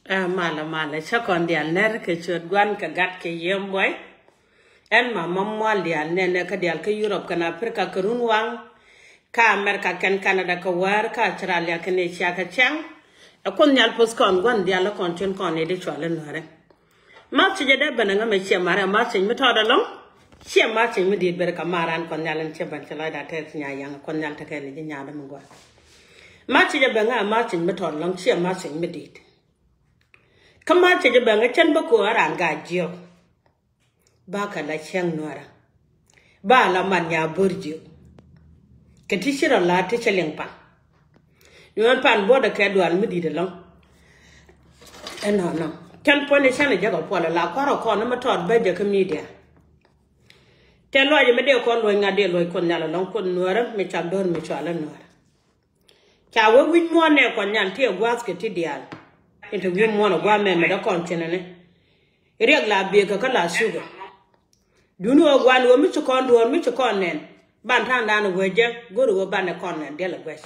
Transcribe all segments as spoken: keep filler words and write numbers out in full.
Ɛ malɛ malɛ, cä kɔn diaal nɛr kɛ ciöt Gua̱n kɛ Gat kɛ Yiëë Buɔy. Ɛn ma ma mual diaal nɛnɛ kä diaal kä Europe kɛnɛ Africa kɛ runwaŋ, kä America kɛnɛ Canada kɛ wäär, kä Australia kɛnɛ Asia kɛ cäŋ. Ɛ Kuoth Nhial puɔth kɔn Gua̱n diaal, ɛ kɔn tin kɔn i̱ di cual i̱ Nuäärɛ. Message dee ben ɛ ŋa mɛ ciɛ marɛ, message mi tɔɔt ɛlɔ̱ŋ. Ciɛ message mi di̱i̱t, ber kɛ mar an Kuɔth Nhial in ciɛ ben ci lɔcda tɛth nya yaŋ, Kuɔth Nhial tekɛ ni ji̱ nyaadä mi gua̱a̱. Message ɛ ben ŋa, message mi tɔɔt ɛlɔ̱ŋ, ciɛ message mi di̱i̱t. Kä message ɛ ben ŋa, cɛn bä ko̱o̱r ɛ raan Gaa-jiök. Ba kɛ la cäŋ Nuäärä. Ba la man nya bo̱r jiök. Kɛ ti ci rɔ la ti cɛ liŋ pan. Ni ɣän pan buɔdɛ kɛ dual mi di̱i̱t ɛlɔ̱ŋ. Ɛnɔnɔ. Cɛn puɔ̱ny cɛn ɛ jɛ kɛ puɔl ɛ la kua̱r ɛ kɔn ni mi tɔɔt bä jɛ kä media. Cɛn luɔc mi dee kɔn luɔc ŋa̱t dee luɔc Kuoth Nhial ɛlɔ̱ŋ, Kuoth Nuäärä mi cak do̱r mi cual i̱ Nuäärä. Ca wee wi̱c muɔ̱ɔ̱n nɛ Kuɔth Nhial ti ɛ gua̱a̱th kɛ ti diaal. Inte wi̱c muɔ̱ɔ̱n ɛ gua̱a̱th mɛmɛ dee kɔn cinɛ ni. Riɛk la biëëkä kä la thukɛ. Duŋni ɣöö gua̱n ɣöö mi ci kɔn duɔ̱ɔ̱r mi ci kɔn nɛn. Ban ta̱a̱ŋdan ɛ wee jɛ go̱ri ɣöö banɛ kɔn nɛn diɛl ɛ guɛc.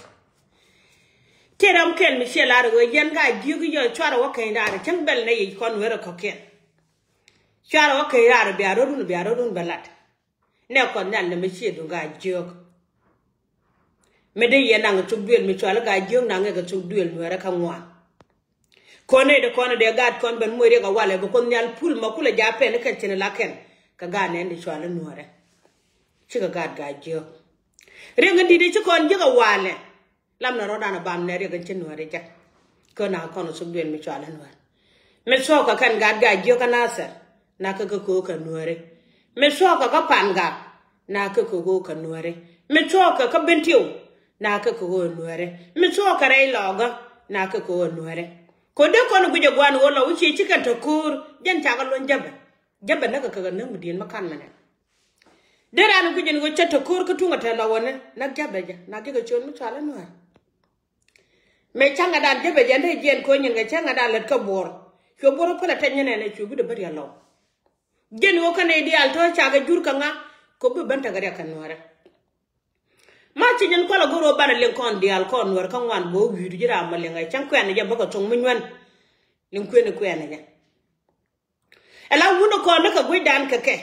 Tëë ram kɛl mi ciɛ lar ɣöö yɛn Gaa-jiök i̱ yɔ cuarɛ wä keny raar cäŋ bɛl nɛ yic kɔn wee rɛ kɔ̱kiɛn. Cuarɛ wä keny raar bia rɔ̱dun bia rɔ̱dun bɛ lat. Nɛ Kuɔth Nhial nɛ mi ciɛ duŋ Gaa-jiök. Mi dee yɛ naŋ cuk duël mi cual i̱ Gaa-jiök naŋ ɛ kɛ cuk duël Nuäärä kä ŋuan. Kɔn nɛy ti kɔn dee gaat kɔn ben muɔc riɛk a walɛ bi Kuoth Nhial pul ma kulɛ ja̱ pɛn i̱ kɛn cin ila kɛn. Kɛ gaat nɛn di cual i̱ Nuäärɛ. Cikɛ gaat Gaa-jiök. Riɛk in di̱t i̱ ci kɔn jiäk a walɛ. Lam na rɔ̱dan a bam nɛ riɛk in ci Nuäärɛ jɛ. Kön a kɔn a thuk duël mi cual i̱ Nuäärɛ. Mi thuɔɔk kɛ kɛn gaat Gaa-jiök kä Nathɛr. Na kä kɛ ko̱o̱k kɛ Nuäärɛ. Mi thuɔɔk kɛ kä Pangak. Na kä kɛ ko̱o̱k kɛ Nuäärɛ. Mi thuɔɔk kɛ kä Bentiu. Na kä kɛ ko̱o̱k kɛ Nuäärɛ. Mi thuɔɔk kɛ rɛy Lɔɔkä. Na kä kɛ ko̱o̱k kɛ Nuäärɛ. Kɛ dee kɔn guic ɛ gua̱n ɣöö lɔ wi̱ci ci kɛn te ko̱o̱r. Jɛn cakɛ luɔ̱ny jäpɛ. Jäpɛ näk kɛ kɛ näk mi di̱i̱t mi kan mɛnɛ. Dee raan guic ɛn ɣöö cä te ko̱o̱r kä tuŋ ɛ te lɔ wä ni näk jäpɛ jɛ. Na ji̱ kɛ ciöt mi cual i̱ Nuäär. Mëë cäŋɛ dan jäpɛ jɛ ni jiɛn ko̱ nyin kɛ cäŋɛ dan lät kä buɔr. Cuɛ buɔr päl a tɛny ni nɛn ɛ cuɛ wi̱cdɛ bä rial lɔw. Jiɛn ɣöö kä nɛy diaal tɔ̱ cakɛ jur kɛ ŋa. Kɛ bi ben tekɛ riɛk kɛ Nuäärä. Ma ci jɛn kual a go̱r ɣöö banɛ liŋ kɔn diaal kɔn Nuäär kä ŋuan bä wi̱i̱du ji̱ ram ma liŋ ɛ cäŋ kuɛn jɛ bä kɛ thuŋ mi nyuɛn. Liŋ kuëni kuɛn jɛ. Ɛ la wun ɛ kɔn ni kɛ gui̱cdan kɛ kɛ.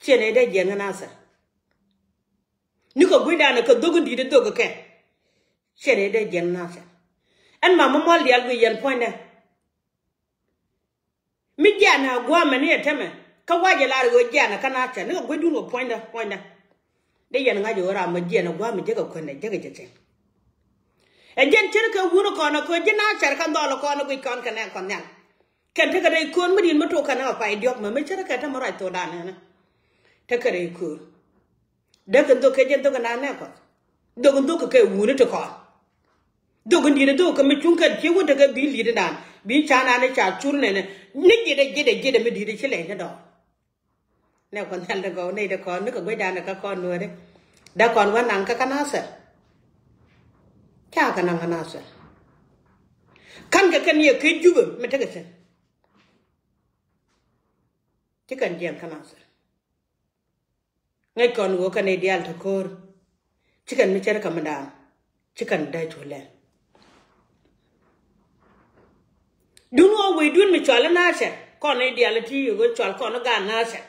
Ciɛ nɛy dee jiɛn kä Nathɛr. Ni kɛ gui̱cdan kɛ dhok in di̱t dhok kɛ. Ciɛ nɛy dee jiɛn kä Nathɛr. Ɛn ma mi mual diaal guic yɛn puɔ̱nydɛ. Mi jiɛn a gua̱a̱mɛ ni ɛ tämɛ. Kä wac ɛ lar ɣöö jiɛn kä Nathɛr. Ni kɛ gui̱cdun kɛ puɔ̱nydɛ, puɔ̱nydɛ. Dee yɛn ŋa̱c ɣöö ram mi jiɛn a gua̱a̱mɛ jekɛ kuändɛ, jekɛ jɛ thi̱n. Ɛ jɛn ce̱tkɛ wun kɔn ɛ köö ji̱ Nathɛr kä dhɔl kɔn ɛ guic kɔn kɛ nɛ kɔn nhial. Kɛn tekɛ rɛy köör mi di̱i̱t mi tok kɛn ɛ pay diɔ̱k mɛ mi ce̱tkɛ te mi ruac thokdan ɛnɛ. Tekɛ rɛy köör. Dee kɛn dhok kɛ jɛn dhok kɛ naan nɛ kɔth. Dhok in dhok kɛ kɛ wuni ti kɔn. Dhok in di̱i̱t dhok kɛ mi cuŋ kɛn ci wun tekɛ bi̱i̱ li̱i̱t inan bi̱i̱ ca naan ca cur nɛnɛ. Ni ji̱dɛ ji̱dɛ ji̱dɛ mi di̱i̱t ci lɛy ni dɔɔr. Nɛ kɔn nhial dɛ gɔw nɛy dɛ kɔn ni kɛ guecdan kä kɔn Nuääri. Dee kɔn wä naŋ kä kä Nathɛr. Ca kɛ naŋ kä Nathɛr. Ka̱n kɛ kɛn yɛ kɛ Jubɛ mi tekɛ thi̱n. Ci kɛn jiɛn kä Nathɛr. Ŋäc kɔn ɣöö kɛn nɛy diaal te ko̱o̱r. Ci kɛn mi ce̱tkɛ mi da̱a̱n. Ci kɛn dee cu lɛl. Duŋni ɣöö wecdun mi cual i̱ Nathɛr kɔn i̱ diaal i̱ ti ɣöö cual kɔn i̱ gaat Nathɛr.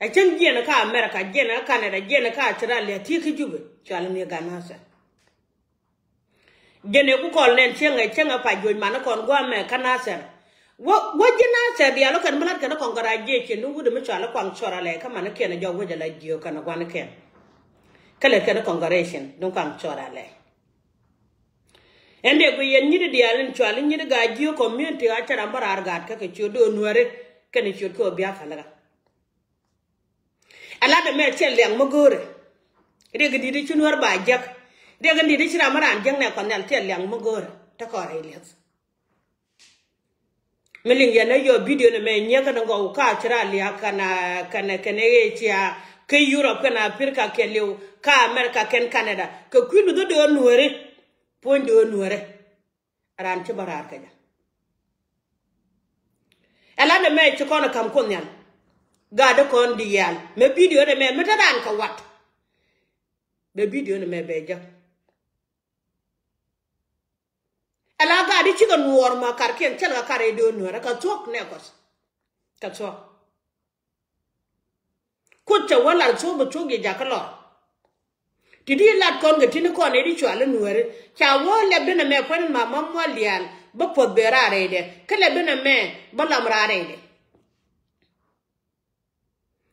Ɛ cäŋ jiɛn kä America, jiɛn kä Canada, jiɛn kä Australia ti kä Jubɛ cual i̱ ni gaat Nathɛr. Jɛn ɛ ku kɔl nɛn cieŋɛ cieŋɛ pa juɔc man kɔn guamɛ kä Nathɛr. Wä wä ji̱ Nathɛr diaal wä kɛn mi lat kɛn kɔn garac jiɛc ciɛ ni wut mi cual i̱ kuaŋ cuɔr alɛ kä man kiɛn jɔk wec ala jiök kɛn guan kɛn. Kä lɛt kɛn kɔn garac ciɛn ni kuaŋ cuɔr alɛ. Ɛn dee guic yɛn nyit diaal in cual in nyit gaa jiök community a cɛ ram bä raar gaat kä kɛ ciöt do̱ Nuääri kɛn ciöt kä biak kɛ läkä. Ala dɛ mɛ cɛ liaŋ mä go̱o̱rɛ. Riɛk in di̱t ci Nuäär ba jiäk. Riɛk in di̱t ci ram mä raan jiäk nɛ kɔn nhial cɛ liaŋ mä go̱o̱rɛ. Te kɔn rɛy liɛth. Mi liŋ yɛn ɛ yɔ video ni mɛ nyiɛ kɛn gɔw kä Australia kɛn kɛn kɛn Asia kä Europe kɛn Africa kɛn liw kä America kɛn Canada kɛ kui̱n bi dhɔ dee ɔ Nuääri. Puɔ̱ny dee ɔ Nuääri. Raan ci bä raar kɛ jɛ. Ɛ la dɛ mɛ ci kɔn ɛ ka̱m Kuoth Nhial. Gaat dee kɔn diaal mɛ video dɛ mɛ mi te raan kɛ wat. Bɛ video ni mɛ bɛ jɛ. Ɛ la gaat di cikɛ nuɔɔr ma karkiɛn cɛl kɛ kar i̱ do̱o̱n nuɛrɛ kɛ thuɔ̱k nɛ Kuɔth. Kɛ thuɔ̱k. Kuoth cɛ wä lar thuɔ̱k bi thuɔ̱k ji̱ jakä lɔr. Ti di lat kɔn kɛ tini kɔn i̱ di cual i̱ nuɛri ca wä lɛp denɛ mɛ kuɛn ma ma mual diaal bä puɔth bɛ raar rɛydɛ kä lɛp denɛ mɛ bä lam raar rɛydɛ.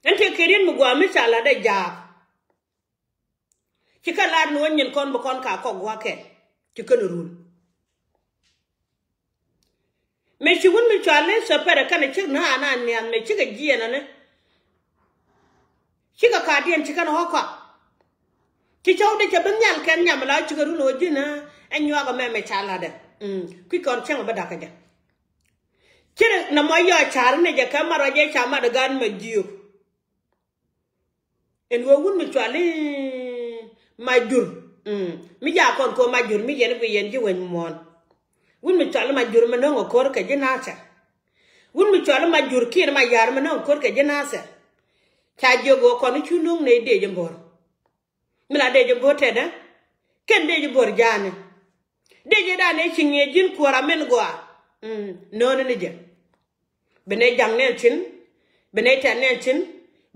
Ɛn tëë kɛ riet mi gɔaa mi ca lat dee jaak. Ci kɛ lar ni wä nyin kɔn bi kɔn ka kɔk gua̱a̱kɛn ci kɛn run. Mëë ci wun mi cual ni thopɛrɛ kɛn cik na ana niath mëë cikɛ jiɛn ani. Cikɛ ka̱a̱diɛn ci kɛn ɣɔ̱k kɔak. Ci cɔw dee cɛ bi nhial kɛn nyam la cikɛ run ɣä ji̱n ɛ nyuak ɛmɛ mɛ ca latdɛ. Kui̱ kɔn cäŋ ɛ bi dakä jɛ. Ci nɛ mɔ yɔɔ ca̱r ni jɛ kɛ mat rɔ jɛ ca mat ɛ gaat mɛ jiök. Ɛn ɣöö wun mi cuali Majur. Mi jaa kɔn kɛ ɣöö Majur mi yɛn bi yɛn ji̱ weny muɔ̱ɔ̱n. Wun mi cuali Majur mi no̱o̱ŋ ɛ ko̱r kɛ ji̱ Nathɛr. Wun mi cuali Majur kiɛn ma ya̱r mi no̱o̱ŋ ɛ ko̱r kɛ ji̱ Nathɛr. Ca jiök ɣöö kɔn i̱ cu no̱o̱ŋ nɛy dëëc in bo̱r. Mi la dëëc in bo̱r tɛtdä kɛn dëëc in bo̱r ja̱a̱ni. Dëëc in da̱a̱n ëë ci ŋi̱eec ji̱n kuäär amin gɔaa. No̱o̱ni ni jɛ. Bi nɛy ja̱ŋ nɛn thi̱n, bi nɛy tɛn nɛn thi̱n,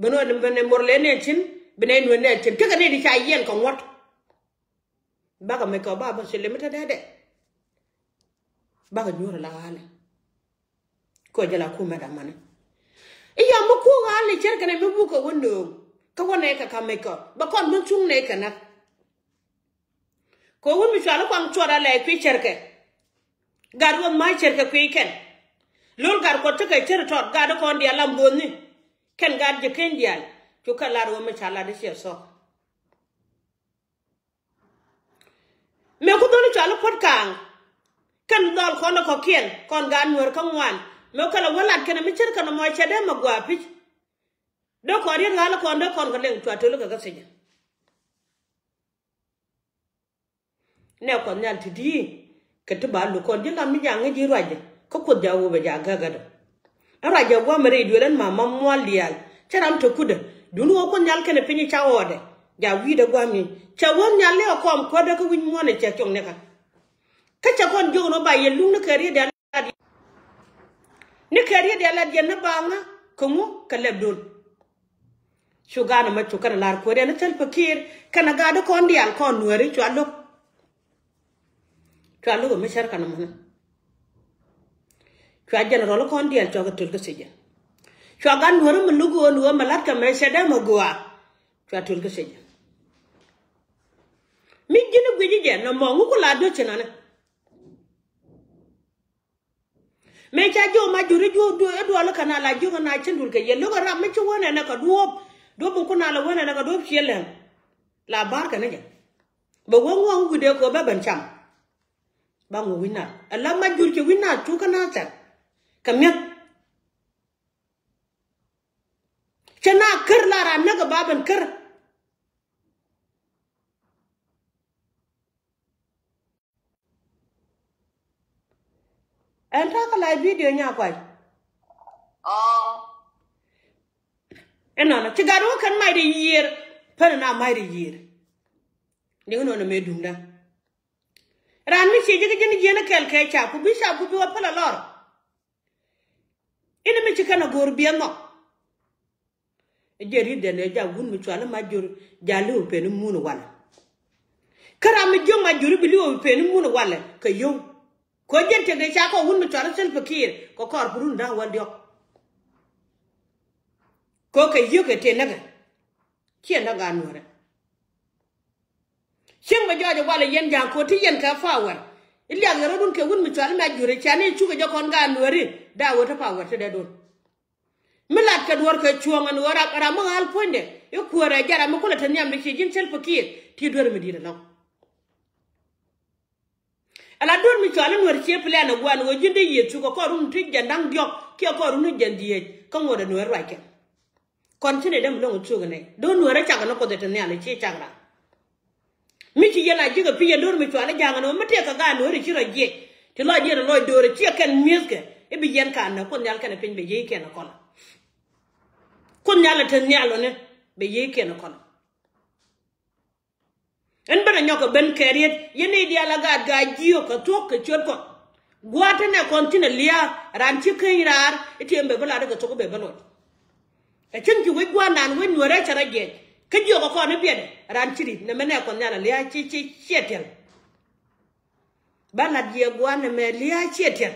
bi nɛy, bi nɛy morle nɛn thi̱n, bi nɛy nuet nɛn thi̱n. Tekɛ nɛy di ca yiɛn kɛ ŋuɔ̱t. Bakɛ mec kɛ ba bä thil mi te dee dee. Bakɛ nyuur la ɣa̱a̱lɛ. Kɛ jɛ la kumɛ da mani. I̱ yɔm mi kuuk ɣa̱a̱lɛ cɛr kɛnɛ mi buk kɛ wä nööŋ kä wä nɛy kɛ ka mec kɛ bɛ kɔn mi thuŋ nɛy kɛ näk. Kɛ wun mi cual i̱ kuaŋ cuɔt alɛ kui̱ cärkɛ. Gat wä ma̱a̱c cärkɛ kui̱ kɛn. Lo̱l gat kuɔt tekɛ cär tɔt gat i̱ kɔn diaal lam bo̱o̱thni. Kɛn gat ji̱ keny diaal cu kɛ lat wä mi ca lat i̱ ciɛ thɔk. Mëë ku dhɔl i̱ cual i̱ puɔ̱t kaaŋ. Kɛn dhɔl kɔn i̱ kɔ̱kiɛn kɔn gat nuäär kä ŋuan. Mëë kɛ lɛ wä lat kɛn mi cärkɛ nɔmɔ cɛ dee mɛ gua̱a̱ pi̱c. Dee kɔn riet ɣa̱l i̱ kɔn dee kɔn kɛ leŋ cua töl kɛ kä thiecä. Nɛ Kuɔth Nhial ti di̱i̱ kɛ ti ba luk kɔn ji̱ lam ni ja̱a̱ŋ ji̱ ruacɛ kä Kuoth ja̱a̱ wupɛ ja̱a̱ gäkädä. Ɛn ruacɛ gua̱a̱mɛ rɛy duël ɛn ma ma mual diaal cä ram te kutdä. Duundɛ ɣöö Kuoth Nhial kɛnɛ piny ca ɣɔɔdɛ ja̱a̱ wi̱i̱dɛ gua̱a̱m ni cɛ wä nhial ni ɛ kɔm kuädä kä wi̱c muɔ̱ɔ̱n ɛ cɛ cuɔ̱ŋ ni kä. Kä cɛ kɔn jiök ni ba yɛ luŋ ni kɛ riet diaal. Ni kɛ riet diaal lat yɛn ni baaŋä kɛ ŋu kɛ lɛp duun. Cu gaat ɛmɛ cu kɛn lar kuäär yɛn ni Salva Kiir kɛn a gaat kɔn diaal kɔn nuääri cua lo̱k. Cua lo̱k ɛmɛ cär kɛn ɛmɛnɛ. Cua general kɔn diaal cua kɛ töl kä thiecä. Cua gaat nuääri mi lo̱k ɣöö ni ɣöö mɛ la̱t kɛ mɛ cɛ dee mɛ gɔaa. Cua töl kä thiecä. Mi ji̱n i̱ guic i̱ jɛ nɔmɔ ŋu ku la duec ci nɔnɛ. Mëë ca jiök Majur i̱ juɔk duɔl i̱ duɔl i̱ kɛ na la jiök i̱ na cin dul kɛ yɛ lo̱k i̱ ram mi ci wänɛ nɛ kɛ duɔ̱ɔ̱p. Duɔ̱ɔ̱p in kun na la wänɛ nɛ kɛ duɔ̱ɔ̱p ciɛ lɛŋ. La ba̱a̱r kɛ ni jɛ. Bɛ wä ŋuɔ̱ŋ wi̱cdɛ kɛ bɛ ben cam. Ba ŋuɔ̱k wi̱c na ala Majur ci wi̱c na cu kä na thɛr. Kɛ mi̱eth. Cɛ na ker la ran näk kɛ ba ben ker. Ɛn ta̱a̱ kä live video nya kuay. Ɔ. Ɛnɔnɔ ci gat wä kɛn mac di yiër. Pän na mac di yiër. Ni nɔnɔ mëë duŋdä. Raan mi ci ji̱ kä ji̱n ji̱n kɛl kɛ ca ku bi ca ku bi wä päl a lɔr. Ini mi ci kɛn a go̱o̱r biɛ nhɔk. Jɛ ri̱t dɛn ɛ jak wun mi cuali Majur ja li̱w peni mun walɛ. Kä ram mi jiök Majur i̱ bi li̱w peni mun walɛ kɛ yio̱w. Kɛ jɛn tëk dee ca kɔ wun mi cuali Salva Kiir kɛ kɔr bi run da̱ŋ wäl diɔ̱k. Kɛ kɛ yio̱w kɛ tëë näkɛ. Ciɛ näk gaat nuäärɛ. Cieŋ bɛ jɔɔc ɛ walɛ yɛn ja̱a̱ŋ ko̱ ti yɛn kɛ power. I̱ liak yɛ rɔ̱dun kɛ wun mi cuali Majur i̱ ca ni cukɛ jɛ kɔn gaat nuääri da̱a̱ wä te power te dee dun. Mi lat kɛ duɔ̱ɔ̱r kɛ cuɔ̱ɔ̱ŋ ɛn ɣöö ram, ram mi ɣa̱l puɔ̱nydɛ i̱ kuäärɛ jɛ ram mi kulɛ te nhiam di ci ji̱n Salva Kiir ti duer mi di̱i̱t ɛnɔ. Ala duer mi cuali nuäär cië plan ɛ gua̱a̱n ɣöö ji̱n dee yiëth cukɛ kɔɔr run ti jɛn da̱ŋ diɔ̱k kiɛ kɔɔr run ti jɛn dhieec kä ŋuɔ̱t ɛ nuäär ruackɛ. Kɔn ci nɛy däm lo̱ŋ cuk ɛ nɛy do̱r nuäärä cak ɛn ɛ Kuoth ɛ te nhial ɛ ci cak ram. Mi ci yɛn a ji̱ kɛ pi̱c yɛn do̱r mi cuali ja̱a̱ŋ ɛn ɣöö mi tëëkɛ gaat nuäärä ci rɔ jiɛc ti lɔc yɛn ɛ lɔc do̱r ɛ ciɛ kɛn mi̱ethkɛ i̱ bi yɛn ka näk Kuoth Nhial kɛnɛ piny bɛ yiëëc kɛn ɛ kɔlɛ. Kuoth Nhial ɛ te nhial ɣöö ni bɛ yiëëc kɛn ɛ kɔlɛ. Ɛn ben a nyɔk kɛ ben kɛɛriet yɛn nɛy diaal a gaat gaat jiök kɛ thuɔ̱k kɛ ciöt Kuɔth. Gua̱a̱t ti nɛ kɔn thin a lia̱a̱, ran ci keny raar i̱ tiɛm bɛ bi lat ikɛ thok i̱ bɛ bi luɔc. Ɛ cäŋ ci wec gua̱a̱r naan wec nuäärɛ cɛ rɔ jiɛc. Kä jiɔkɛ kɔn i̱ biɛtdɛ ran ci ri̱t nɛ mɛ nɛ kɔn nhial a lia̱a̱ ci ci ciɛ tiɛl. Ba lat jiɛ gua̱a̱r nɛ mɛ lia̱a̱ ciɛ tiɛl.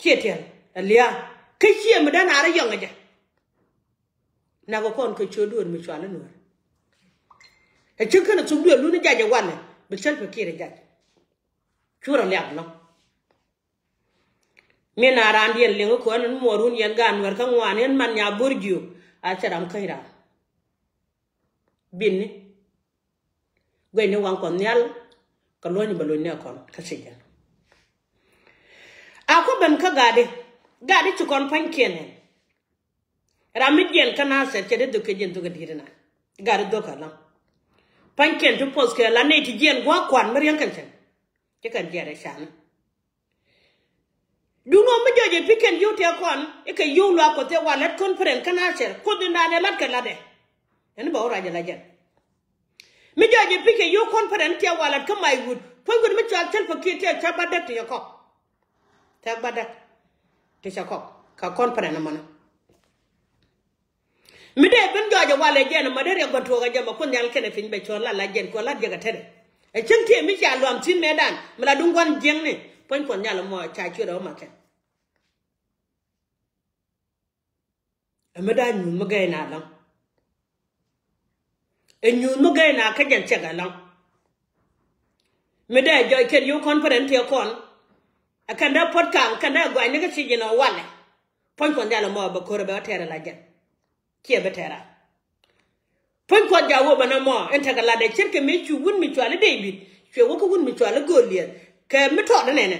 Ciɛ tiɛl a lia̱a̱. Kä ciɛ mi dänaar i̱ yɔŋ ɛ jɛ. Nak ɛ kɔn kɛ ciö dueer mi cual i̱ nuäär. Ɛ cäŋ känɛ thuk dueer luni jac ɛ walɛ bi thil pɛ kiɛt ɛ jac. Cu rɔ liak nɔ. Min a raandiɛn liŋ i̱ kuäär ni muɔɔrun yɛn gaat nuɛr kä ŋuan yɛn man nya bo̱r jiök a cɛ ram käny raan. Bini guɛcni waŋ kɔn nhial kɛ luɔ̱ny bɛ luɔ̱ny ni ɛ kɔn kä thiec jɛn. A kuäär ben kä gaatdi, gaatdi ci kɔn pa̱nykiɛn ɛn. Ram mi jiɛn kä Nathɛr cɛ dee dhok kɛ jiɛn dhok ɛ di̱i̱t ɛna. Gaatdi dhok ɛ laŋ. Pa̱nykiɛn ti poth kɛ la nɛy ti jiɛn gua̱a̱k kuan mi riäŋ kɛn cɛn. Ci kɛn jiɛn rɛ can. Duŋni ɣöö mi jɔɔc ɛ pi̱c kɛn yio̱w tëë kɔn i̱ kɛ yio̱w luaak Kuɔth tëë wa lät conference kä Nathɛr Kuoth in da̱a̱n ɛ la̱t kɛ la̱tdɛ. Ɛn bɛ wä ruac ɛ la jɛn. Mi jɔɔc ɛ pi̱c kɛ yio̱w conference tëë wa lät kä Maiwut puɔ̱ny Kuoth mi cɔal Salva Kiir tëë cä bädäk ti cɛ kɔk. Tëë bädäk ti cɛ kɔk kɛ conference ɛmɔnä. Mi dee ben jɔɔc ɛ walɛ jɛn ɛmɔ dee riɛk gua̱n tuɔɔk ɛ jɛ mɛ Kuoth Nhial kɛnɛ piny bɛ cɔɔl la la jɛn kuɔl la jiɛk ɛ tetdɛ. Ɛ cäŋ tiee mi cia luam thi̱n mëëdan mi la duŋ gua̱n jiäkni puɔ̱ny Kuɔth Nhial ɛmɔ ca ciöt ɛ wä ma kɛn. Ɛ mi da̱a̱ nyuuth mi gɛy na lɔ̱ŋ. Ɛ nyuuth mi gɛy na kä jɛn cɛk ɛlɔ̱ŋ. Mi dee jɔc kɛn yio̱w conference tiɛ kɔn. Ɛ kɛn dee puɔ̱t kaŋ kɛn dee gua̱cni kä ci ji̱n ɛ walɛ. Puɔ̱ny Kuɔth Nhial ɛmɔ bɛ ko̱r ɛ bɛ wä tɛɛr ɛ la jɛn. Ciɛ bɛ tɛɛr a. Puɔ̱ny Kuɔth jaak wä bɛ nɔmɔ ɛn tekɛ latdɛ ce̱tkɛ mëë cu wun mi cuali David cuɛ wä kä wun mi cuali Goliath kɛ mi tɔt ɛnɛnɛ.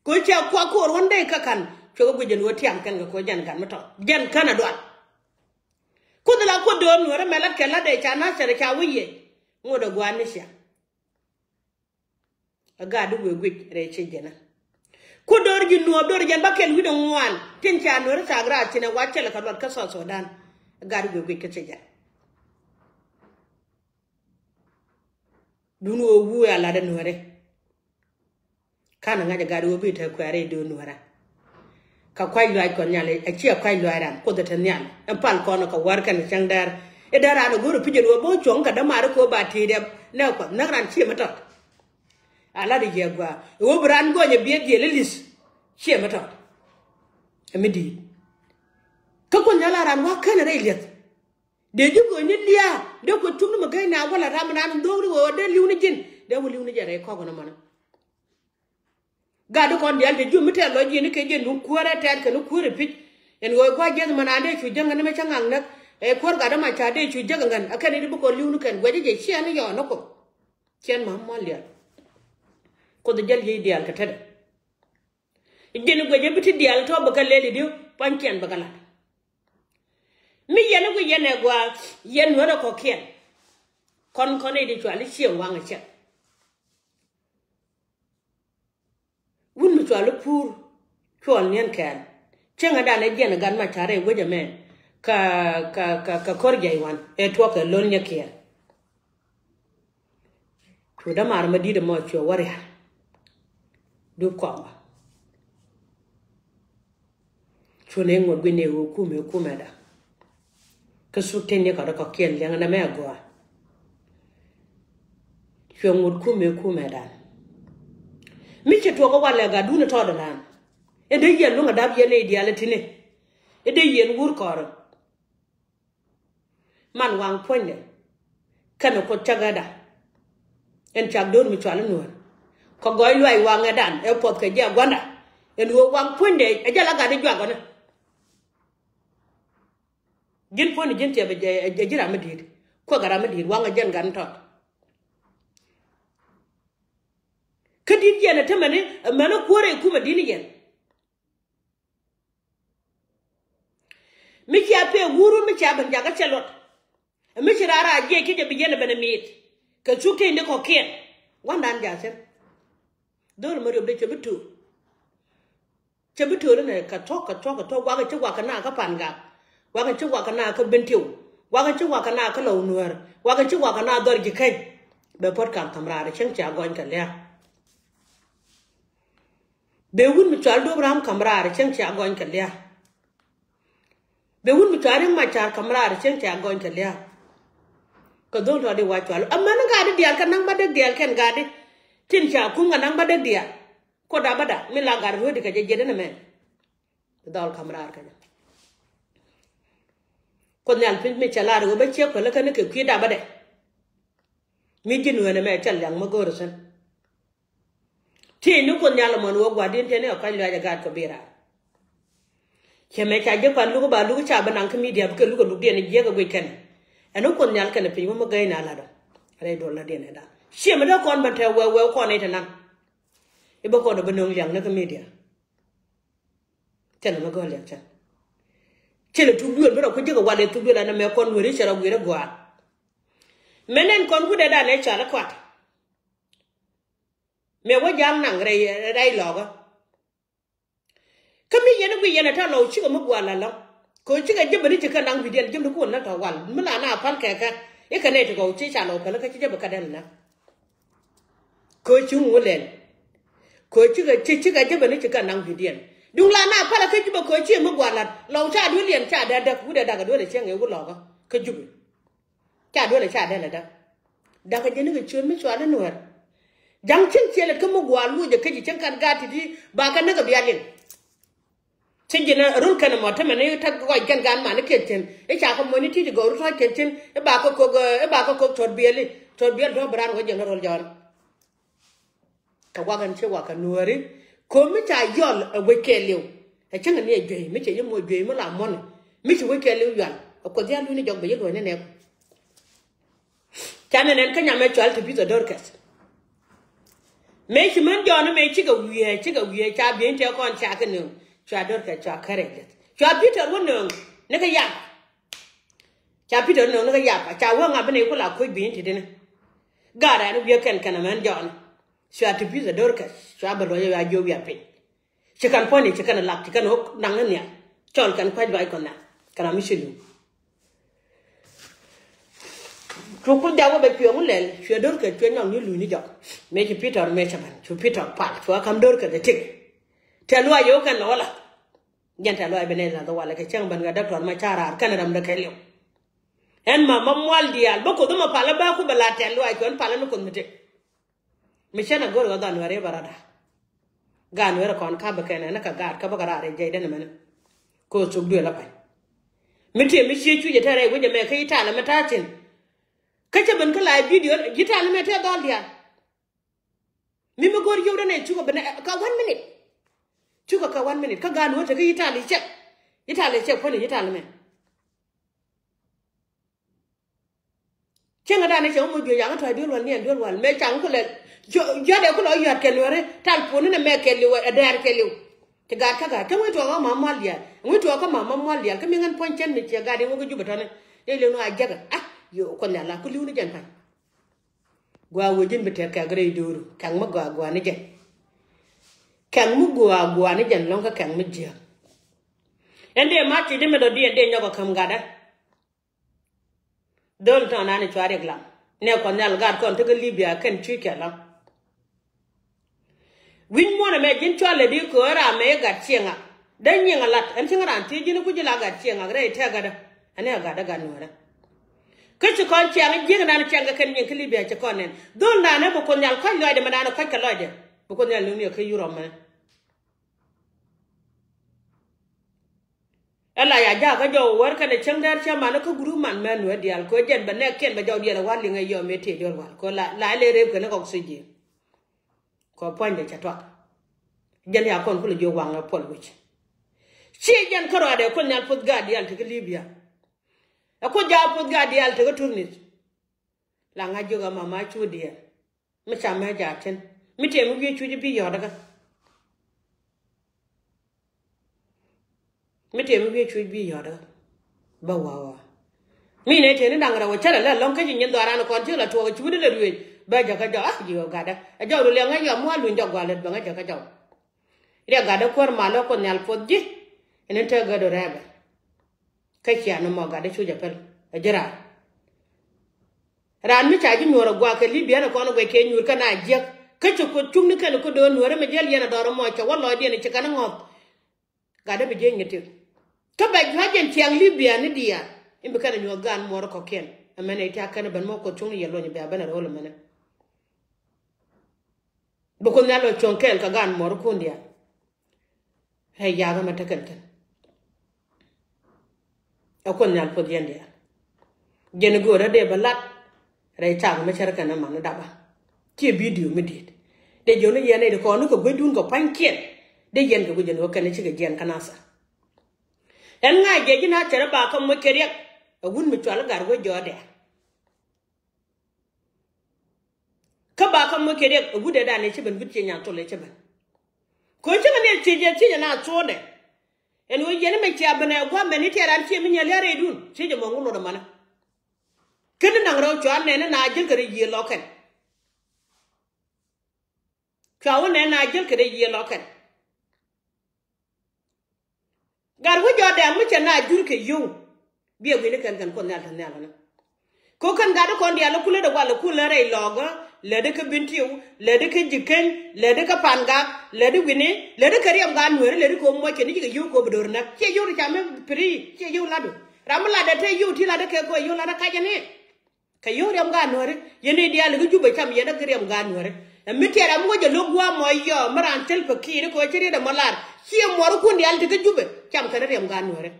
Kɛ ɣöö cɛ kuak ko̱r wän dee kä ka̱n cuɛ wä guic ɛn ɣöö tiam kɛn kɛ kɛ ɣöö jɛn gat mi tɔt jɛn kän a dual. Kuoth la Kuoth do̱r nuɔ̱ɔ̱rä mɛ lat kɛ latdɛ ca Nathɛr ca wä yɛ. Ŋot ɛ gua̱a̱r ni cia. Ɛ gaat di wëë guic rɛy ci jɛn ɛ. Ku do̱r ji̱ nuɔɔp do̱r jɛn ba kɛl wi̱cdɛ ŋuan tin ca nuɔ̱ɔ̱rä thak raar thi̱n ɛ wa cɛl ɛ kɛ luɔt kä South Sudan. Ɛ gaat di wëë guic kä ci jɛn. Duŋni ɣöö wuuɛ a lat ɛ nuɔ̱ɔ̱rä. Ka̱n ɛ ŋa̱c ɛ gat ɣöö bi te kuɛɛr i̱ do̱r nuɔ̱ɔ̱rä. Kɛ kuac luaac Kuɔth Nhial ɛ ciɛ kuac luaac ran Kuoth ɛ te nhial ɛn pal kɔn ɛ kɛ wäär kɛn ɛ cäŋ dɛr. I̱ dee raan ɛ go̱o̱r ɛ pi̱c ɛn ɣöö bä wä cuɔ̱ŋ kɛ dämaari kɛ ɣöö ba ti̱i̱t ɛ nɛ Kuɔth näk ran cië mi tɔt. A lat i̱ jiɛ gua̱a̱ ɛ ɣöö bi raan gɔny ɛ biɛ dhiel i̱ li̱th. Ciɛ mi tɔt ɛ mi di̱i̱t. Kä Kuoth Nhial a raan wa̱a̱ ken rɛy li̱eth. Dee ji̱ gɔny ni lia̱a̱ dee kuɛ tuk ni mi gäy na wä la ram raan in dho̱o̱k ni ɣöö dee li̱w ni ji̱n dee wä li̱w ni jɛ rɛy kɔk ɛn ɛmɔnä. Gat di kɔn diaal te ji̱ mi tɛth lɔc jiɛn ni kɛ jiɛn duŋ kuäärɛ tɛth kɛn ni kuäärɛ pi̱c. Ɛn ɣöö gua̱c jiɛth mɛn an dee cu jäŋ ŋän ni mɛ cä ŋaŋ näk ɛ kuäär gat däma ca dee cu jäk ŋän a kɛn ni di bi kɔn li̱w ni kɛn guɛcä jɛ ciɛn ni yɔɔn ni Kuoth. Ciɛn ma muɔ̱l diaal. Kuoth jäl yiëë diaal kɛ tetdɛ. Jiɛn guɛcä bi ti diaal tɔ̱ bɛ kɛ lɛl i̱di pua̱nykiɛn bɛ kɛ la̱t. Mi yɛn i̱ guic yɛn ɛ gua̱a̱ yɛn nuäärä kɔ̱kiɛn. Kɔn kɔn i̱di cual i̱ cieŋ waŋ i̱ cɛk. Wun mi cual i̱ puur cuɔl niɛn kɛɛl. Cieŋädan ɛ jiɛn ɛ gat ma ca̱rɛ i̱ wec ɛmɛ. Kä kä kä kä ko̱r jɛy wan ɛ tuɔk ɛ lo̱l nyɛ kiɛɛl. Cu dämaar ma di̱t ɛmɔ cuɛ wä rial. Dup kɔmä. Cu nɛ ŋot gui̱n ni ɣöö kumɛ kumɛ da. Kä thuk tëë ni kɔt kɔ̱kiɛn liɛŋ nɛmɛ agɔaa. Cuɛ ŋot kumɛ kumɛ dan. Mi ci tuɔk ɛ walɛ gat duun ɛ tɔɔt ɛ dan. Ɛ dee yɛn luŋ ɛ dap yɛn ɛ diaal ɛ ti̱ni. Ɛ dee yɛn wur kɔɔrɛ. Man waŋ puɔ̱nydɛ kɛnɛ Kuoth cäkäda. Ɛn cak do̱r mi cual i̱ nuɔ̱ɔ̱r kɛ gɔɔy luaac waŋɛdan ɛ puɔth kɛ ji̱ agua̱nda. Ɛn ɣöö waŋ puɔ̱nydɛ ɛ jɛ la gat i̱ juakɔni. Ji̱n puɔ̱nydɛ ji̱n tiɛp ɛ ji̱ ram mi di̱i̱t. Kuäk ɛ ram mi di̱i̱t waŋ ɛ jɛn gat in tɔt. Kä di̱t yɛn ɛ tämɛni ɛ mɛn ɛ kuäärɛ ɛ kumɛ di̱t ni yɛn. Mi cia pek wurun mi cia ben jakä cɛ luɔt. Mi ci rara jiɛc kä jɛ bi yɛn ben miit kɛ cuk tëë ni kɔ̱kiɛn. Wandan jathir. Dhol ma riop de cɛ bi tuur. Cɛ bi tuur ni kɛ tɔk kɛ tɔk kɛ tɔk wakɛ ci wakɛ na kä pan gak. Wakɛ ci wakɛ na kä ben tiw. Wakɛ ci wakɛ na kä lɔw nuäär. Wakɛ ci wakɛ na dhɔr ji̱ keny. Bɛ pot kam tham raar cieŋ cia gɔny kɛ liak. Bɛ wut mi cual duɔ̱p ram ka̱m raar cieŋ cia gɔny kɛ lia̱a̱. Bɛ wut mi cual riŋ mac ca̱r ka̱m raar cieŋ cia gɔny kɛ lia̱a̱. Kɛ dhol tɔ̱ di wa cual amäni gat di diaal kɛ naŋ bädäk diaal kɛn gat di. Tin ca kum kɛ naŋ bädäk diaal. Kuɔt da bäda mi la gat rueedi kɛ jɛ jiɛt ɛn ɛmɛn. Dhɔl ka̱m raar kɛ jɛ. Kuoth nhial pi̱ny mi cɛ lar ɣöö bä ciek päl kä ni kɛ kui̱ da bädɛ. Mi ji̱n ɣöö ɛn ɛmɛ cɛ liaŋ mi go̱o̱r thi̱n. Ti ni Kuoth Nhial ɛmɔ ni wä gua̱di̱n tëë ni ɛ kɔc luac ɛ gaat kɛ bi̱i̱ raar. Cɛ mɛ ca ji̱ pan luk ba luk ca bi naŋ kä midia bikɛ luk ɛ lukdiɛn jiɛk ɛ guic kɛn. Ɛn ni Kuoth Nhial kɛn ɛ piny wä mi gäy na lat ɔ. Rɛy duɔl latdiɛn ɛ da̱ŋ ciɛ mi dee kɔn ben tɛ wɛw wɛw kɔn nɛy te naŋ. I̱ bä kɔn ɛ bi nöŋ liaŋ ni kä midia. Thilɛ mi gɔ̱l liaŋ cä. Thilɛ thuk duël bi rɔ ku ji̱ kɛ wal ɛ thuk duël ɛn ɛ mɛ kɔn weri cɛ rɔ gui̱r ɛ gua̱a̱r. Mɛ nɛn kɔn wut ɛ dan ɛ cal ɛ kuat. Mëë wä ja̱a̱ŋ naŋ rɛy rɛy lɔkä. Kä mi yɛn i̱ guiy yɛn ɛ ta̱a̱ lɔw cikɛ mi gua̱a̱l alɔ̱ŋ. Kɛ ɣöö cikɛ jepɛ ni ci kɛ naŋ wi̱diɛn jepni kuɔn na tɔ̱ wal mi la na pal kɛ kɛ. I̱ kɛ nɛy ti gɔw ci ca lɔw päl kä ci jepɛ kɛ dɛl na. Kɛ ɣöö ci ŋuŋ lɛl. Kɛ ɣöö cikɛ ci cikɛ jepɛ ni ci kɛ naŋ wi̱diɛn. Duŋ la na pal kä jepɛ kɛ ɣöö ci mi gua̱a̱l lat lɔw ca duël yɛn ca dee däk wut ɛ da̱k ɛ duël ɛ cieŋ ɛ wut lɔkä kä jupɛ. Ca duël ɛ ca dɛl ɛ däk. Da̱k ɛ jɛ ni kɛ ciöt mi cual ni nuɛɛr. Ja̱ŋ cieŋ ciɛ lät kä mi gua̱a̱r luɔc ɛ kä ji̱ cieŋ kan gaat ti̱ti̱ ba kɛ näk ɛ bia liŋ. Ci ji̱n ɛ run kɛn ɛmɔ tämɛ ni täk kɔc kɛn gaan man ni kiɛc cin i̱ ca kɛ muɔ̱ny ni ti̱ti̱ gɔw ri tɔ̱ɔ̱c kɛn cin i̱ ba kɛ kok i̱ ba kɛ kok tuɔ̱t biɛli tuɔ̱t biɛl tɔ̱ bi raan wä jiɛn kä ro̱l jɔɔn. Kɛ wak ɛn ci wak kɛ nuääri ko̱m mi ca yɔl ɛ wec kɛɛliw. Ɛ cäŋ ni ɛ juey mi cɛ yɛ muɔc juey mi la muɔ̱ni mi ci wec kɛɛliw yual ɛ kuoth ya luuni jɔk bɛ yi luɔ̱ny ni nɛɛk. Ca nɛn ɛn kä nyam ɛ cual ti bi̱th ɛ Dorcas. Mëë ci män jɔɔn mëë cikɛ wiee cikɛ wiee ca bieny tëë kɔn ca kɛ nööŋ. Cua Dorcas cua kärɛ jeth cua Peter wä nööŋ ni kɛ yap. Ca Peter nööŋ ni kɛ yap ca wä ŋa̱p ni ku la koc bieny ti dini. Garɛ ni wiee kɛn kɛn ɛ män jɔɔn. Cua ti bi̱th ɛ Dorcas cua bɛ luɔc ɛ wia jiök wia piny. Ci kɛn puɔ̱ny ci kɛn lak ci kɛn ɣöö naŋ ni nhial. Cɔl kɛn kua̱c luac kɔn nhial kɛn ram mi ci luny. Cu kuth jak wä bɛ cuɛ ŋu lɛl cuɛ Dorcas cuɛ nyɔk ni luny ni jɔk. Mëë ci Peter mëë cä ben cu Peter pal cua ka̱m Dorcas dee tik. Tɛ̈th luac yɛ wä kɛn lɛ wä lath. Jɛn tɛ̈th luac ben ɛ lath wä walɛ kɛ cäŋ ben kɛ däk tɔn ma ca raar kɛn ram dee kɛɛliw. Ɛn ma ma mual diaal bä kuoth ma pal bä ku bɛ la tɛ̈th luac cuɛ ɛn pal ni kuoth mi tik. Mi cä na go̱r ɣä dhan wɛr i̱ bä rɔ̱da. Gaat wɛr kɔn ka̱p bä kɛn ɛn kä gaat kä bä kɛ raar i̱ jɛy den mɛn. Ko̱ thuk duël ɛ pa̱ny. Mi tiɛ mi cie cuc ɛ tɛ̈r ɛ wec ɛmɛ kä i̱ talɛ mɛ ta̱a̱ thi̱n. Kä cä ben kä la i̱ bidio ji̱ talɛ mɛ tɛ̈ dhɔl diaal. Mi mi go̱r yio̱w den ɛ cukɛ ben ɛ ka one minute. Cukɛ ka one minute kä gaat wä tekä i̱ tal i̱ cɛk. I̱ tal i̱ cɛk puɔ̱n i̱ ji̱ talɛ mɛ. Cieŋ ɛ dan ɛ cɛ wä moc juec yaŋ ɛ tɔ̱a̱c duel wal niɛn duel wal mëë caŋ ku lɛl. Jiɔt ɛ ku lɔ yɔ̱a̱t kɛ luääri tal puɔ̱ni nɛ mɛ kɛɛliw ɛ dɛɛr kɛɛliw. Ci gaat kä gaat kä ŋui̱ tuɔɔk kä mam mual diaal ŋui̱ tuɔɔk kä mam mam mual diaal kä mi ŋän puɔ̱ny cän mi ciɛ gaat in wä kä Jupɛ tɔ̱ni. Dee liŋ ni a jiäkä a yo̱o̱ kuɔth nhial la ku li̱w ni jɛn pa̱ny. Gua̱a̱ wee ji̱n bi tɛk kɛk rɛy do̱ru kɛk mi gɔaa gua̱a̱ ni jɛn. Kɛk mi gɔaa gua̱a̱ ni jɛn lɔ̱ŋ kä kɛk mi jiääk. Ɛn dee ma̱a̱th ci di mi dɔ̱diɛn dee nyɔk ɛ käm gatdä. Dhol tɔ̱ nani cua riɛk lam nɛ kuɔth nhial gat kɔn tekä Libia kɛn cuc kɛ lam. Wi̱ny muɔ̱n ɛmɛ ji̱n cua lɛ di köö ram mɛ i̱ gat cieŋ ŋak dee nyiŋ ɛ lat ɛn cieŋ raan thiec ji̱n i̱ ku ji̱ la gat cieŋ ŋak rɛy tɛk gatdä. Ɛn i̱ ɛ gatdä gat nuäärä. Kä ci kɔn ciaŋ ji̱n nani ciaŋ kɛ kɛn nyiŋ kä Libia ci kɔn nɛn dhol nani bi kuɔth nhial kɔc lɔcdɛ mɛ nani kɔc kɛ lɔcdɛ. Bi kuɔth nhial luŋni ɛ kä Yurop mɛ. Ɛ la ya jakä jɔw wär kɛnɛ cäŋ dɛr cä man kä group man mɛ nuɛ diaal kɛ jɛn bɛ nɛk kiɛn bɛ jɔw diɛn ɛ wal liŋ ɛ yɔ mëë tëë jɔl wal kɛ la la lɛ rep kɛnɛ kɔk thiec ji̱. Kɛ puɔ̱nydɛ cɛ tuak. Jɛn ya kɔn kulɛ jiök waŋ ɛ puɔl wi̱c. Ciɛ jɛn kärɔadɛ kuɔth nhial puɔth gaat diaal ti kä Libia. Ɛ kuoth jaak puɔth gaat diaal ti kä Tunis. La ŋa̱c jiök ɛ mama cu diɛɛl. Mi ca mɛ jaat cin mi tiɛm mi wi̱i̱ cuc i̱ bi yɔ̱ɔ̱t kä. Mi tiɛm mi wi̱i̱ cuc bi yɔ̱ɔ̱t kä. Bä wawa mi nɛ tiɛni daŋ rɛw cä lɛ lɛ lɔ̱ŋ kä ci nyin dhɔaaran kɔn ci la tuɔɔk cuuni lɛ ruëëc. Bä jäkä jɔw a ji̱ ɣöö gatdä ɛ jɔw ru liɛŋ ɛ yɔm mual luny jɔk gua̱a̱r lät bäŋä jäkä jɔw. Riɛk gatdä kuäär mal ɣä kuoth nhial puɔth ji̱. Ɛn in te gät ru rɛɛbɛ. Kä cia ni mɔ gatdä cuc ɛ päl ɛ ji̱ raar. Raan mi ca ji̱ nyuɔ̱ɔ̱r ɛ gua̱a̱k kɛ li̱p biɛn ɛ kɔn ɛ guɛc kɛ nyuur kä na jiäk. Kä ci Kuoth cuŋni kɛn kä do̱n Nuäärä mi jäl yɛn a dɔr ɛmɔ cɛ wä lɔcdiɛn ci kɛn ŋɔth. Gat dee bi jieny ni tik. Kä bɛ juac jɛn ciaŋ Libia ni diaal in bi kɛn a nyuɔth gaan muɔɔr kɔkiɛn. Ɛmɛn ɛ ti a kɛn ben mɔ Kuoth cuŋni yɛ luɔny bia ben a ro̱l ɛmɛnɛ. Bi Kuoth Nhial lɔ cuɔ̱ŋ kɛɛl kɛ gaan muɔɔr kun diaal. Rɛy yath ɛmɛ tekɛn kɛn. Ɛ Kuoth Nhial puɔth yɛn diaal. Jɛn i̱ göörä dee bä lat. Rɛy thaak mi cär kɛn ɛ man dapä. Ciɛ bidio mi di̱i̱t. Dee jiɔni yɛn nɛy ti kɔn ni kɛ guecdun kɛ pua̱nykiɛn. Dee yɛn kɛ guic ɛn ɣöö kɛn cikɛ jiɛn kä Nathɛr. Ɛn ŋa̱c jɛ ji̱ Nathɛr ɛ ba kä moc kɛ riɛk. Ɛ wut mi cual i̱ Gat Wec Jɔɔdɛ. Kä ba kä moc kɛ riɛk ɛ wut ɛ dan ɛ ci ben, wut ciɛ nyan thol ɛ ci ben. Kɛ ɣöö cikɛ ni ɛ thiec ɛ thiec ɛ na thuɔɔdɛ. Ɛn ɣöö yɛn mɛ cia ben ɛ gua̱a̱th mɛn i̱ tiɛɛr an ciɛ mi nyɛ lia̱r rɛydun, thiec ɛmɔ ŋu luɔt ɛmɔnɛ. Ken ni naŋ rɛw cua nɛn ni na jäl kɛ rɛy yiëë lɔkɛn. Cua wä nɛn na jäl kɛ rɛy yiëë lɔkɛn. Gat Wec Jɔɔdɛ mi cɛ na jur kɛ yio̱w. Biɛ gui̱ni kɛn kɛn Kuoth Nhial te nhial ni. Kɛ ɣöö kɛn gat kɔn diaal kulɛ dee wal kulɛ rɛy lɔɔkä, lätdi kä Bentiu, lätdi kä Ji̱keny, lätdi kä Pangak, lätdi wi̱ni, lätdi kä riɛm gaat Nuääri, lätdi kɛ ɣöö muɔc kɛn ni ji̱ kɛ yio̱w kɛ ɣöö bi do̱r näk. Ciɛ yio̱w ti ca mi piri, ciɛ yio̱w latdu. Ram mi latdɛ te yio̱w ti latdɛ kɛ kɛ ɣöö yio̱w latdɛ kacä ni. Kɛ yio̱w riɛm gaat Nuääri, yɛn nɛy diaal kä Jubɛ cam yɛn däk riɛm gaat Nuääri. Ɛ mi tiɛɛr ram mi wä jɛ lo̱k gua̱a̱th mɔ yɔ mi raan thil pɛ ki̱i̱r kɛ ɣöö ci riet ɛmɔ lar. Ciɛ muɔrkun diaal ti kä Jubɛ cam kɛn riɛm gaat Nuääri.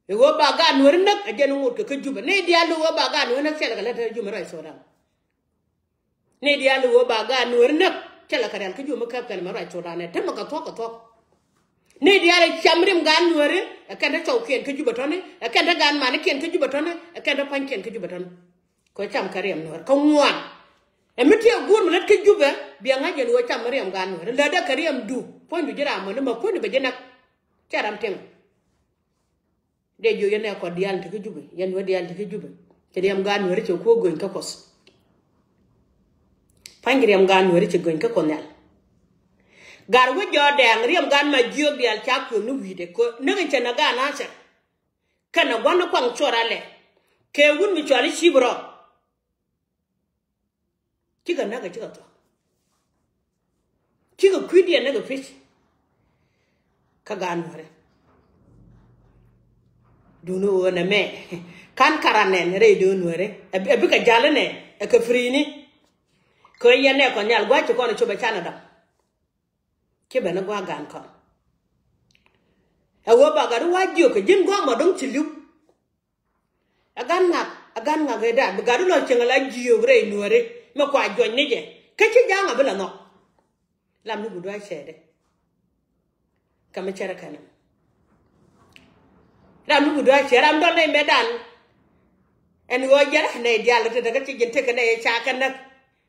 I̱ ɣöö ba gaat Nuääri näk ɛ jɛn ŋot kɛ kä Jubɛ. Nɛy diaal i̱ ɣöö ba gaat Nuääri näk cɛ lɛ kɛ lät te Jubɛ ruac Sudan. Nɛy diaal i̱ ɣöö ba gaat Nuääri näk cɛ lɛ kɛ rial kä Jubɛ mi käp kɛn mɛ ruac Sudan ɛ te mɛ kɛ thuɔ̱k kɛ thuɔ̱k. Nɛy diaal ɛ cam riɛm gaat Nuääri ɛ kɛn te cɔwkiɛn kä Jubɛ tɔ̱ni, ɛ kɛn te gaat manikiɛn kä Jubɛ tɔ̱ni, ɛ kɛn te pua̱nykiɛn kä Jubɛ tɔ̱ni. Kɛ cam kɛ riɛm Nuääri kä ŋuan. Ɛ mi tiɛ guur mi lät kä Jubɛ bia ŋa̱c yɛn ɣöö cam riɛm gaat Nuääri. Lätdɛ kɛ riɛmdu, puɔ̱nydu ji̱ ram mɔni ma puɔ̱nydu bɛ ji̱ näk. Cɛ ram tiɛŋ. Dee jiök yɛn nɛ kɔn diaal ti kä Jubɛ, yɛn wä diaal ti kä Jubɛ. Ci riɛm gaat Nuääri ci kuɔ göny kä Kuɔth. Pa̱ny kɛ riɛm gaat Nuääri ci göny kä Kuɔth Nhial. Gat Wec Jɔɔdɛ riɛm gaat ma jiök diaal ca kuëŋ ni wi̱i̱dɛ kɛ näk in cɛ nä gaat Nathɛr. Kɛnɛ gua̱n ni kuaŋ cuɔr alɛ. Kɛ wut mi cual i̱ Cip Rɔ. Cikɛ näk kɛ cikɛ thuɔ̱k. Cikɛ kui̱diɛn näk kɛ pi̱c. Kä gaat Nuääri. Duundɛ ɣöö nɛmɛ ka̱n karan nɛn rɛy döön Nuääri ɛ bikɛ ja̱l inɛ ɛ kɛ pi̱ri̱ni. Kɛ yɛn nɛ kɔn nhial gua̱c ci kɔn cop ɛ canɛ dɔ̱ŋ. Ci ben ni gua̱a̱k gaan kɔn. Ɛ ɣöö ba gat i̱ wa̱a̱ jiök kɛ ji̱n gua̱a̱k mɔ dɔ̱ŋ ci li̱w. Ɛ gan ŋak, ɛ gan ŋak ëëdan bi gat ilɔ cieŋ ala jiök rɛy Nuääri mi kua juɔc ni jɛ. Kä ci ja̱a̱ŋ a bi la nhɔk. Lam ni gudu a cɛɛdɛ. Kä mi cɛrɛ kɛn. Ram ni gudu a cɛɛdɛ ram dɔl nɛy mɛtdan. Ɛn ɣöö jɛn nɛy diaal ti te kä ci ji̱n tekɛ nɛy ca kɛ näk.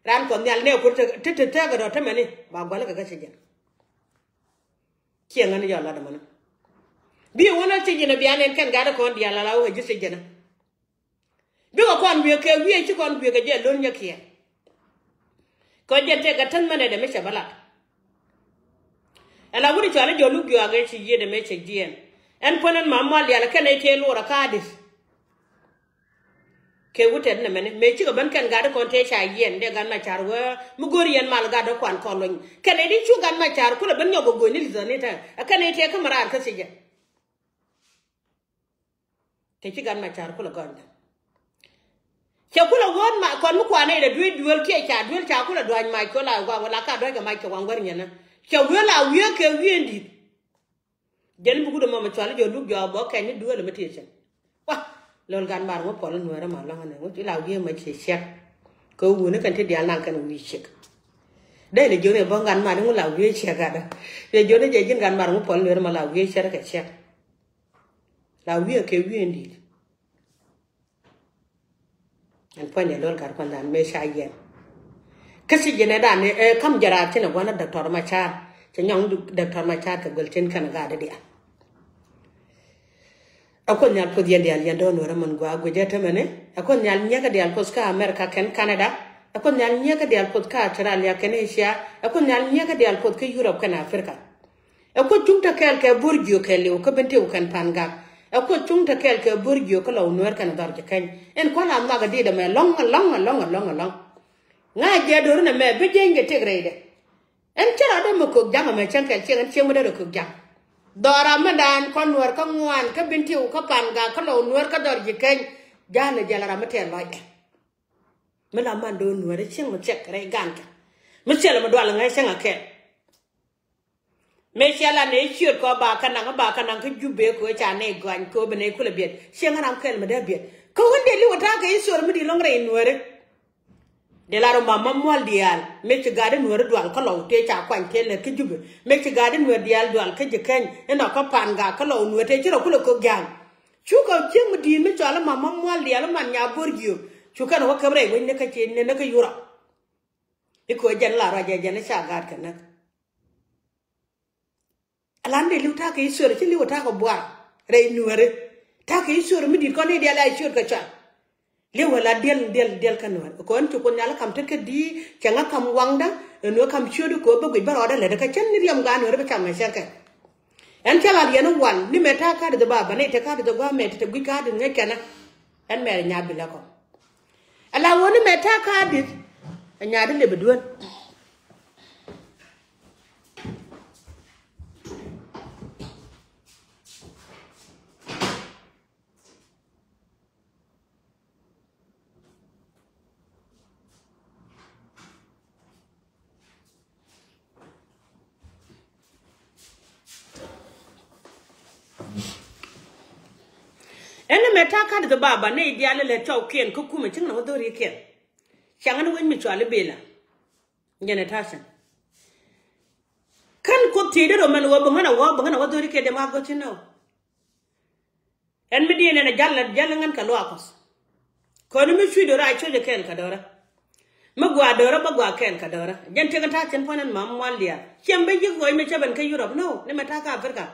Ran Kuɔth Nhial nɛy kur ti te tekɛ dɔ̱ te mɛni ba gua̱l kɛ kä ci ji̱n. Ciɛ ŋäni jɔl lat ɛmɔni. Bi wänä thiec ji̱n ɛ bian ɛn kɛn gat ɛ kɔn diaal ala wä ji̱ thiec ji̱n ɛ. Bikɛ kɔn wiee kɛ wiee ci kɔn wiee kɛ jɛ lo̱n nyɛ kiɛ. Kɛ jɛ tëëk kɛ täth mɛnɛ dɛ mi cɛ bä lat. Ɛn la wut i̱ cɔal i̱ jɔl luk juaak ëë ci yiëë dɛ mëë cɛ jiɛɛn. Ɛn puɔ̱n ɛn mam mual diaal ɛ kɛn ɛ tëë luɔr ɛ ka̱a̱dit. Kɛ wut tɛt nɛ mɛni mëë cikɛ ben kɛn gat kɔn tëë ca yiɛn dee gat ma ca̱r wee mi go̱o̱r yɛn mal gat dee kuan kɔn lony. Kɛn ɛ di cu gat ma ca̱r kulɛ ben nyɔk kɛ go̱o̱ny ni li̱th ɛ ni tɛ ɛ kɛn ɛ tëë kä mi raar kä thiecɛ. Tëë ci gat ma ca̱r kulɛ gɔny dee. Cɛ kulɛ ɣööt ma kɔn mi kuan ɛ dee duel duel kiɛ ca duel ca kulɛ dua̱ny mac kɛ la waŋ wala ka dua̱ny kɛ mac kɛ waŋ wär nyɛnä. Cɛ wiee la wiee kɛ wiee di̱t. Jɛn bi kut ɛmɔ mɛ cual i̱ jɔ̱ luk jɔak bä kɛny ni duëël ɛmɛ tëë cɛn. Wa lo̱l gan mar ŋu pɔl in nuɛɛrä ma lɔ̱ŋ ɛnɛ ŋu ci la wiee mɛ ciɛ ciɛk. Kɛ wuni kɛn ti diaal naŋ kɛn wi̱i̱ ciɛk. Dee ni jiöni bä gan mar ŋu la wiee ciɛk adä. Yɛ jiöni jɛ ji̱n gan mar ŋu pɔl in nuɛɛrä ma la wiee ciɛk kɛ ciɛk. La wiee kɛ wiee in di̱i̱t. Ɛn puɔ̱nydɛ lo̱l gat kuɔndan mëë ca yiɛn. Kä ci ji̱n ɛ dan ɛ kam jɛ raar cin ɛ gua̱n ɛ Doctor Machar. Cɛ nyɔŋ Doctor Machar kɛ guɛl tin kɛn ɛ gat dee diaal. Ɛ Kuoth Nhial puɔth yɛn diaal yɛn dɔ̱ɔ̱n wärä mɛn gua̱a̱ guic ɛ tämɛni. Ɛ Kuoth Nhial nyiäkä diaal puɔth kä America kɛn Canada. Ɛ Kuoth Nhial nyiäkä diaal puɔth kä Australia kɛn Asia. Ɛ Kuoth Nhial nyiäkä diaal puɔth kä Europe kɛn Africa. Ɛ Kuoth cuŋ te kɛɛl kɛ bo̱r jiök kɛɛliw kä ben tiw kɛn pa̱n gak. Ɛ Kuoth cuŋ te kɛɛl kɛ bo̱r jiök kä lɔw nueer kɛn dhɔr ji̱ keny. Ɛn kua̱n a nhɔak ɛ di̱t ɛmɛ ɛlɔ̱ŋ ɛlɔ̱ŋ ɛlɔ̱ŋ ɛlɔ̱ŋ ɛlɔ̱ŋ. Ŋa̱c jɛ do̱ri nɛ mɛ bi jieny kɛ tëk rɛydɛ. Ɛn cä rɔ dee mɛ kök ja̱ŋ ɛmɛ cäŋ kɛl ciɛŋ ɛn ciɛŋ mi dee rɔ kök ja̱ŋ. Dhɔra mɛndan kɔn nuäär kä ŋuan kä bin tiw kä pan gak kä lɔw nuäär kä dhɔr ji̱ keny. Ja̱l ɛ jɛl ram mi tɛɛl lɔcdɛ. Mi la man do̱r nuäär ciɛŋ mi cɛk rɛy gankɛ. Mi cɛl mi dual ŋäc cäŋ a kɛl. Mëë cia la nɛ ciöt kɔ ba kä naŋ ba kä naŋ kä Jubɛ kɛ ca nɛ gɔny kɛ bi nɛ kulɛ biɛt. Ciɛ ŋa ram kɛl mi dee biɛt. Kä wun dee liwä ta̱a̱ kɛ i̱ sor mi di lɔŋ rɛy nuääri. Dee la rɔ ma ma mual diaal mëë ci gat di nuääri dual kä lɔw tëë ca kuany tëë lät kä Jubɛ. Mëë ci gat di nuääri diaal dual kä ji̱ keny inɔ kä pan gak kä lɔw nuääri tëë ci rɔ kulɛ kök ja̱a̱ŋ. Cukɛ cieŋ mi di̱i̱t mi cɔal ma ma mual diaal man nya bo̱r jiök. Cukɛ ni wä käp rɛy wec ni kä ci ni ni kä Yurop. I̱ kɛ wä jɛn la ruac jɛ jɛn i̱ ca gat kɛ näk. Alan dee li̱w ta̱a̱ kɛ i̱ ciöt ci li̱w ta̱a̱ kɛ buar rɛy nuääri. Ta̱a̱ kɛ i̱ ciöt mi di̱t kɔn i̱ dial a ciöt kɛ cɔal. Li̱w ala diɛl diɛl diɛl kä nuäär kɔn ci kun nyal kam tet kä di̱i̱ cɛ ŋa kam waŋda. Ɛn wee kam ciöt kɛ wee bä guic bä rɔɔdä lät kä cän ni riɛm gaa nuääri bä cam mɛ cɛr kɛ. Ɛn cä lat yɛn wal ni mɛ ta̱a̱ ka̱a̱t dhi ba ba nɛy te ka̱a̱t dhi gɔaa mɛ te te guic ka̱a̱t dhi ŋäc kɛnɛ. Ɛn mɛ nya bi lɛ kɔ. Ala wä ni mɛ ta̱a̱ ka̱a̱t dhi. Ɛ nya di lep ɛ duel. Ɛn ni mɛ ta̱a̱ ka̱a̱t dhi ba ba nɛy diaal ilɛ tɔw kiɛn kä kumɛ cäŋ na wä dho̱ri kiɛn. Cäŋ ni wec mi cual i̱ Bela. Jɛn ɛ ta̱a̱ cäŋ. Kän Kuoth tieydi rɔ mɛn wä bi ŋän a wä bi ŋän a wä dho̱ri kiɛn dee ma go̱ ci nɔ. Ɛn mi diɛn ɛn a jal jal ŋän kɛ luaak Kuɔth. Kɔn mi cuc do̱ra a cuc ɛ kɛɛl kɛ do̱ra. Mi gua do̱ra bä gua kɛɛl kɛ do̱ra. Jɛn tiek in ta̱a̱ cin puɔ̱n ɛn mam mual diaal. Ciɛm bi yiëk ɣɔc mi cä ben kä Yurop. No, ni mɛ ta̱a̱ kä Africa.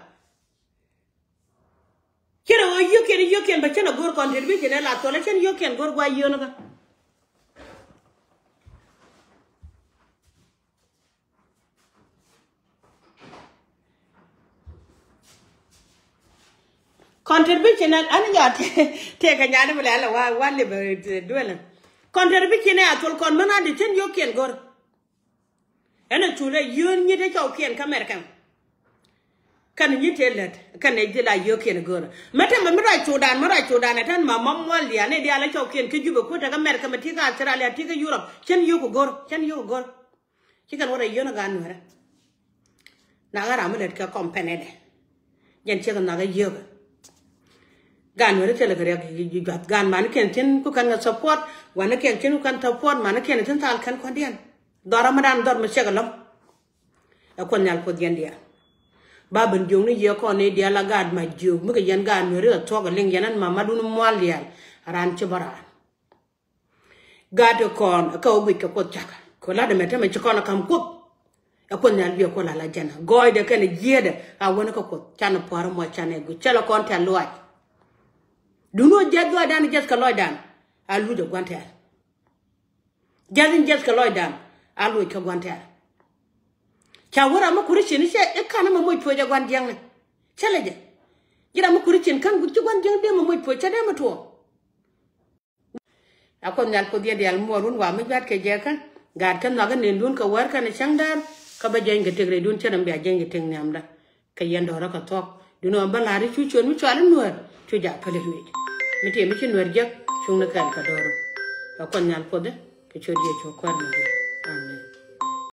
Cin ɛ ɣɔc yiëkiɛn yiëkiɛn bä cin ɛ go̱r contribution ɛ la thuɔl ɛ cin yiëkiɛn go̱r gua yiön kä. Contribution an, an ya te, te ka nyani mi lɛl wa, wa lebe duel. Contribution ya thol kɔn mena di cin yokiɛn gor. Ɛn a chule yun nyi te chau kiɛn ka America. Kan nyi te let, kan ne dila yokiɛn gor. Mete mi ra chudan, mi ra chudan, tan ma ma mual dia, ne dia la chau kiɛn ki Jubɛ ku te ka America, mi ti ka Australia, ti ka Europe, cin yoku gor, cin yoku gor. Ci kɛn wä rɛy yön ɛ gaat nuɛrä. Nakä ram mi lät kɛ kɔm pɛnɛdɛ. Jɛn ciek ɛ nakä yio̱kä. Gaat nuɛrä thilɛ kɛ riɛk juath, gaat manikiɛn thi̱n ku kɛn kɛ support, wanikiɛn thi̱n ku kɛn support manikiɛn thi̱n thal kɛn kuandiɛn. Dhɔr ram mi dan dhɔr mi ciek ɛlɔ̱ŋ. Ɛ Kuoth Nhial Kuoth yɛn diaal. Ba ben jiök ni yiëë kɔn ni diaal a gaat mac jiök mi kɛ yɛn gaat nuɛrä ɛ thuɔ̱k ɛ liŋ yɛn ɛn mamatdun mual diaal. Raan ci bä raan. Gat kɔn kä wä guic kɛ Kuoth cak kɛ lat ɛmɛ tämɛ ci kɔn ɛ kam Kuoth. Ɛ Kuoth Nhial biɛ Kuoth la la jɛn gɔɔydɛ kɛn jiɛɛdɛ a wän kä Kuoth can pua̱r mɔ can ɛ guic cɛ lɛ kɔn tɛl luaac. Duŋni wä jiɛth luaacdan jiɛth kɛ lɔcdan a luc ɛ gua̱n tɛɛr. Jiɛth in jiɛth kɛ lɔcdan a luc kɛ gua̱n tɛɛr. Ca wä ram mi kuri cin cɛ i̱ kan mɛ moc puɔc ɛ gua̱n jiɛŋni cɛ lɛ jɛ. Ji̱ ram mi kuri cin kan ci gua̱n jiɛŋ dee mɛ moc puɔc cɛ dee mɛ tuɔɔk. A Kuoth Nhial Kuoth yɛn diaal muɔɔr wun wa mi jua̱t kɛ jɛ kä gaat kä nhɔakä nendun kɛ wär kɛn cäŋ däär kä bä jiɛny kɛ tëk rɛydun cä rɛm bia jiɛny kɛ tëk nhiamdä. Kɛ yɛn dɔ̱rä kɛ thuɔ̱k dun ɣän bä la̱r i̱ cu ciöt mi cual i̱ nuäär cu jaak päl i̱ luëëc. Mi tëë mi ci nuäär jiäk cuŋni kɛɛl kɛ dɔ̱rä. A Kuoth Nhial Kuoth i̱ kɛ ciöt Yecu Kuäär mi di̱i̱t.